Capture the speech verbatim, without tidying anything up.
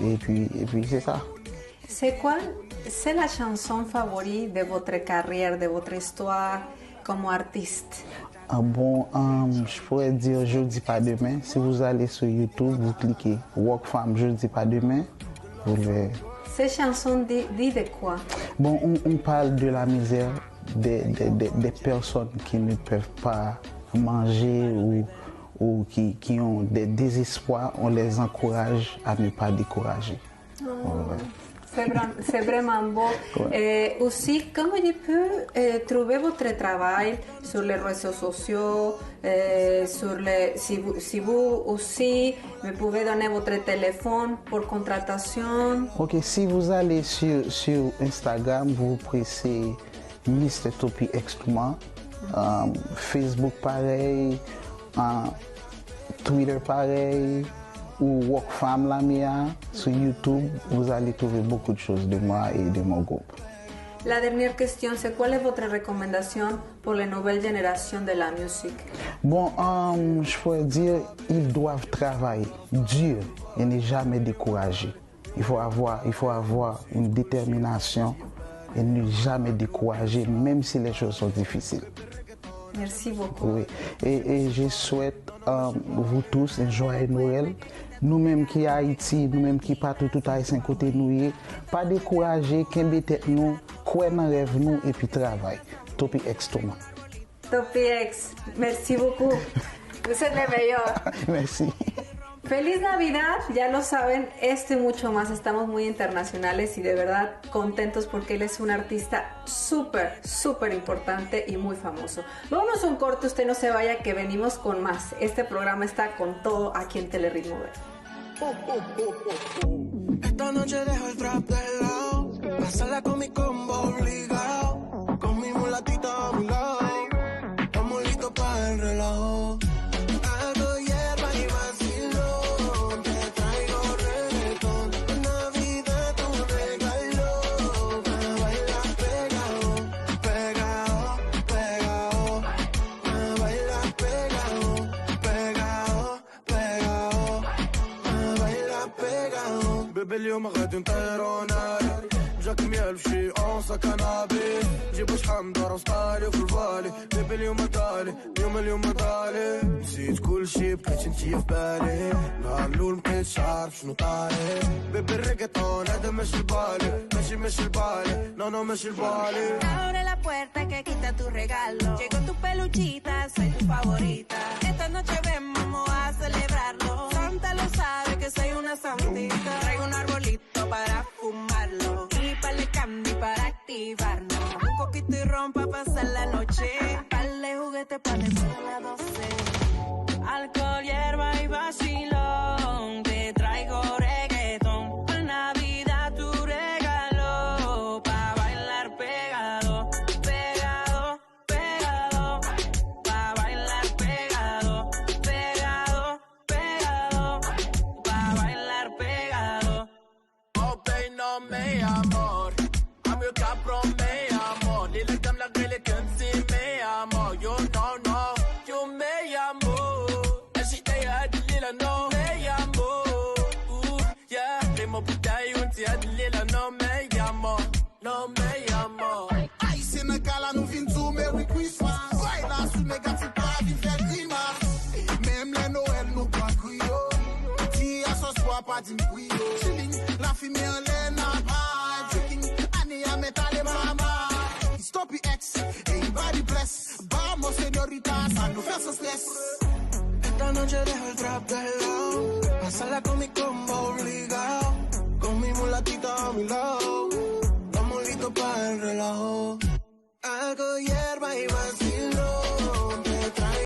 Et puis, et puis c'est ça. C'est quoi, c'est la chanson favorite de votre carrière, de votre histoire comme artiste? Ah bon, um, je pourrais dire Jeudi pas demain. Si vous allez sur YouTube, vous cliquez Rock Fam Jeudi pas demain, vous verrez. Ces chansons di- disent de quoi? Bon, on, on parle de la misère des, des, des, des personnes qui ne peuvent pas manger ou, ou qui, qui ont des désespoirs. On les encourage à ne pas décourager. Ouais. C'est vra- c'est vraiment beau. Euh, aussi, comment je peux euh, trouver votre travail sur les réseaux sociaux, euh, sur les, si, vous, si vous aussi me pouvez donner votre téléphone pour contratation? Ok, si vous allez sur, sur Instagram, vous pressez Mister Topi X Touma. Euh, Facebook pareil, euh, Twitter pareil, ou Rock Fam Lamea sur YouTube, vous allez trouver beaucoup de choses de moi et de mon groupe. La dernière question, c'est cuál es vuestra recomendación por la nueva generación de la música? Bon, euh, je pourrais dire, ils doivent travailler dur et ne jamais décourager. Il faut avoir, il faut avoir une détermination et ne jamais décourager, même si les choses sont difficiles. Merci beaucoup. Oui. Et, et je souhaite euh, vous tous un joyeux Noël. Nou menm ki Ayiti, nou menm ki patou, tout Ayisyen kote nou ye, pa dekouraje, kenbe tèt nou, kwè nan rèv nou epi travay. Topi X Touma. Topi X, merci beaucoup. Vous êtes les meilleurs. Merci. Feliz Navidad, ya lo saben, este mucho más, estamos muy internacionales y de verdad contentos porque él es un artista súper, súper importante y muy famoso. Vámonos a un corte, usted no se vaya que venimos con más. Este programa está con todo aquí en Teleritmo B. Esta noche dejo el trap de lado, pasarla con mi combo obligado, con mi mulatita a mi lado. Estamos listos para el relajo. Hago hierba y vacilón, te traigo reggaetón. Navidad tu regalo, pa' bailar pegado, pegado, pegado. Pa' bailar pegado, pegado, pa' bailar pegado. Bébé, اليوم غادي نطيرو ناري، جاك ميال بشي اونصا كنابي، جيبو شحال من دار وسطالي وفي الفالي. بيبي، اليوم طالي، اليوم، اليوم طالي. نسيت كلشي، بقيت انتي في بالي. نهار الاول مبقيتش عارف شنو طالي. بيبي، الريغيتون هذا ماشي البالي، ماشي، ماشي البالي. نو، نو، ماشي البالي. Abre la puerta que aquí está tu regalo. Llegó tu peluchita, soy tu favorita. Esta noche ven, vamos a celebrarlo. Santa lo sabe que soy una santita. Traigo un arbolito para fumarlo. Y par de candy para activarnos. Un coquito y ron pa' pasar la noche. Par de juguete pa' después de las doce. Alcohol, hierba y vacilón. Te traigo reggaetón. Pa' Navidad tu regalo. Pa' bailar pegado, pegado, pegado. Pa' bailar pegado, pegado, pegado. Pa' bailar pegado. Oh, baby, no, mi amor. I'm your cabrón, mi amor. Dile que habla que le cansi, mi amor. You know, no, you mi amor. And she stay at the little no, mi amor. Ooh, yeah. They mo puta y un tia the little no, mi amor. No, mi amor. Ayisyen nan kay la nou vin di w Merry Christmas. Bay la sou nèg ap sou pa vin fè grimas. Menm lè Nwèl nou pa kriye. Di aswè swa pa di m kriye. Chilling, lafimen anlè n ap high. Drinking, ane a mèt ale mama. It's Topi X, everybody bless. Ba mwen senyorita, sa nou fè san strès. Esta noche dejo el trap de lado. Pasarla con mi combo obligado. Con mi mulatita a mi lado. Estamos listos para el relajo. Hago hierba y más